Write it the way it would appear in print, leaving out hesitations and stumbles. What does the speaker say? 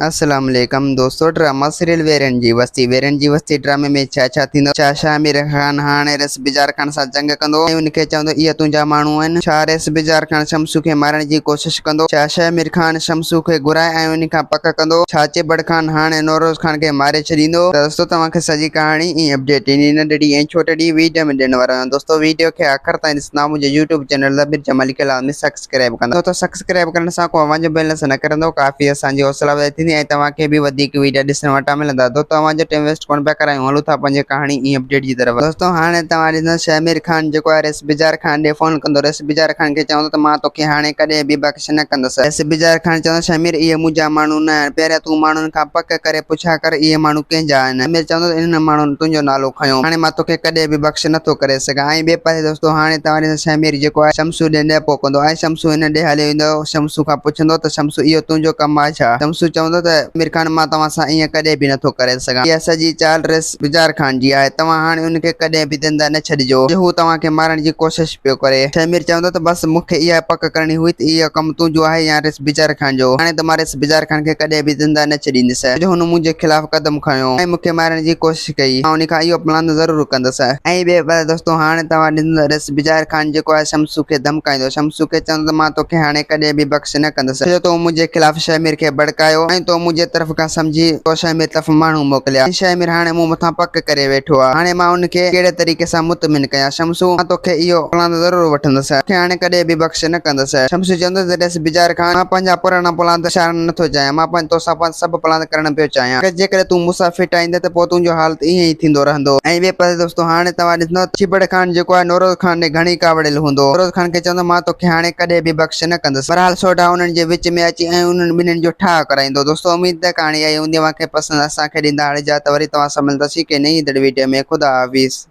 السلام عليڪم دوستو ڊراما سيريل ويرن جي وستي ويرن جي وستي ڊرامي ۾ ڇا ڇا ٿيندو ڇا شاهمير خان هاڻي ريس بجار خان سان جنگ ڪندو ۽ ان کي چوندو اهي تنهنجا ماڻهو آهن ڇا ريس بجار خان شمسو کي مارڻ جي ڪوشش ڪندو ڇا شاهمير خان شمسو کي گهرائي ۽ ان کان پڪ ڪندو ڇا چٻڙ خان هاڻي نوروز خان کي ماري ڇڏيندو ته دوستو توهان کي سڄي ڪهاڻي ۽ اپڊيٽ انهي ننڍڙي ۽ ڇوٽڙي ويڊيو ۾ ڏيڻ وارو آهيان دوستو ويڊيو کي آخر تائين ڏسندا منهنجي يوٽيوب چينل ضمير جمالي کي لازمي سبسڪرائب ڪندا ڇو ته سبسڪرائب ڪرڻ سان ڪو اوهان جو بيلنس نه ڪرندو ڪافي اسان جي حوصلا افزائي ٿيندي ۽ توهان کي به وڌيڪ ويڊيا ڏسڻ وٽان ملندا دوستو اوهان جو ٽيم ويسٽ ڪونه پيا ڪرايون هلون ٿا پنهنجي ڪهاڻي ۽ اپڊيٽ جي طرف دوستو هاڻي توهان ڏسندا شهمير خان جيڪو آهي ريس بجار خان ڏي فون ڪندو ريس بجار خان کي چوندو ته مان توکي هاڻي ڪڏهن به بخش نه ڪندس ريس بجار خان چوندو شهمير اهي منهنجا ماڻهو نه آهن پهريان تون ماڻهن کان پڪ ڪري پڇا ڪر اهي ماڻهو ڪنهن جا آهن شهمير چوندو ته انهن ماڻهن تنهنجو نالو کنيو هاڻي مان توکي ڪڏهن به بخش نٿو ڪري سگهان ۽ ٻئي پاسي دوستو هاڻي توهان ڏسندا شهمير جيڪو آهي شمسو ڏي نيپو ڪندو ۽ شمسو هن ڏي هليو ايندو. شمسو کان پڇندو ته شمسو اهو تنهنجو ڪم آهي ڇا؟ شمسو چوندو ته امير خان مان توهان سان ائين ڪڏهن به نٿو ڪري سگهان. اها سڄي چال ريس بجار خان جي آهي. توهان هاڻي ان کي ڪڏهن به زنده نه ڇڏجو جو هو توهان کي مارڻ جي ڪوشش پيو ڪري. شهمير چوندو ته بس مون کي اها پڪ ڪرڻي هئي ته اهو ڪم تنهنجو آهي يا ريس بجار خان جو. هاڻي ته مان ريس بجار خان کي ڪڏهن به زنده نه ڇڏيندس جو هن منهنجي خلاف قدم کنيو ۽ مون کي مارڻ جي ڪوشش ڪئي. مان ان کان اهو پلاند ضرور ڪندس. ۽ ٻئي پاسي دوستو هاڻي توهان ڏسندو ته ريس بجار خان جيڪو آهي شمسو کي ڌمڪائيندو. شمسو کي چوندو ته مان توکي هاڻي ڪڏهن به بخش نه ڪندس، ڇو جو تو منهنجي خلاف شهمير کي ڀڙڪايو ۽ تو منهنجي طرف کان سمجهي تو شهمير طرف ماڻهو موڪليا ۽ شهمير هاڻي مون مٿان پڪ ڪري ويٺو آهي. هاڻي مان ان کي ڪهڙي طريقي سان مطمئن ڪيان؟ شمسو، مان توکي اهو پلاند ضرور وٺندس. توکي هاڻي ڪڏهن به بخش نه ڪندس. شمسو چوندو ته ريس بجار خان، مان پنهنجا پراڻا پلاند وسارڻ نٿو چاهيان. مان توسان سڀ پلاند ڪرڻ پيو چاهيان. جيڪڏهن تون مون سان ڦٽ آئيندين ته پوء تنهنجو حال ته ائين ئي ٿيندو رهندو. ۽ ٻئي پاسي دوستو هاڻي توهان ڏسندؤ ته چٻڙ خان جيڪو آهي نوروز خان ڏي گهڻي ڪاوڙيل هوندو. نوروز خان کي چوندو مان توکي هاڻي ڪڏهن به بخش نه ڪندس. بهرحال سوڍا انهن جي وچ ۾ اچي ۽ انهن ٻنهين جو ٺاهه ڪرائيندو. دوستو اميد ته ڪهاڻي آئي هوندي اوهان کي پسند اسان کي ڏيندا هاڻي اجازت وري توهان سان ملنداسين ڪنهن نئين ايندڙ ويڊيو ۾ خدا حافظ.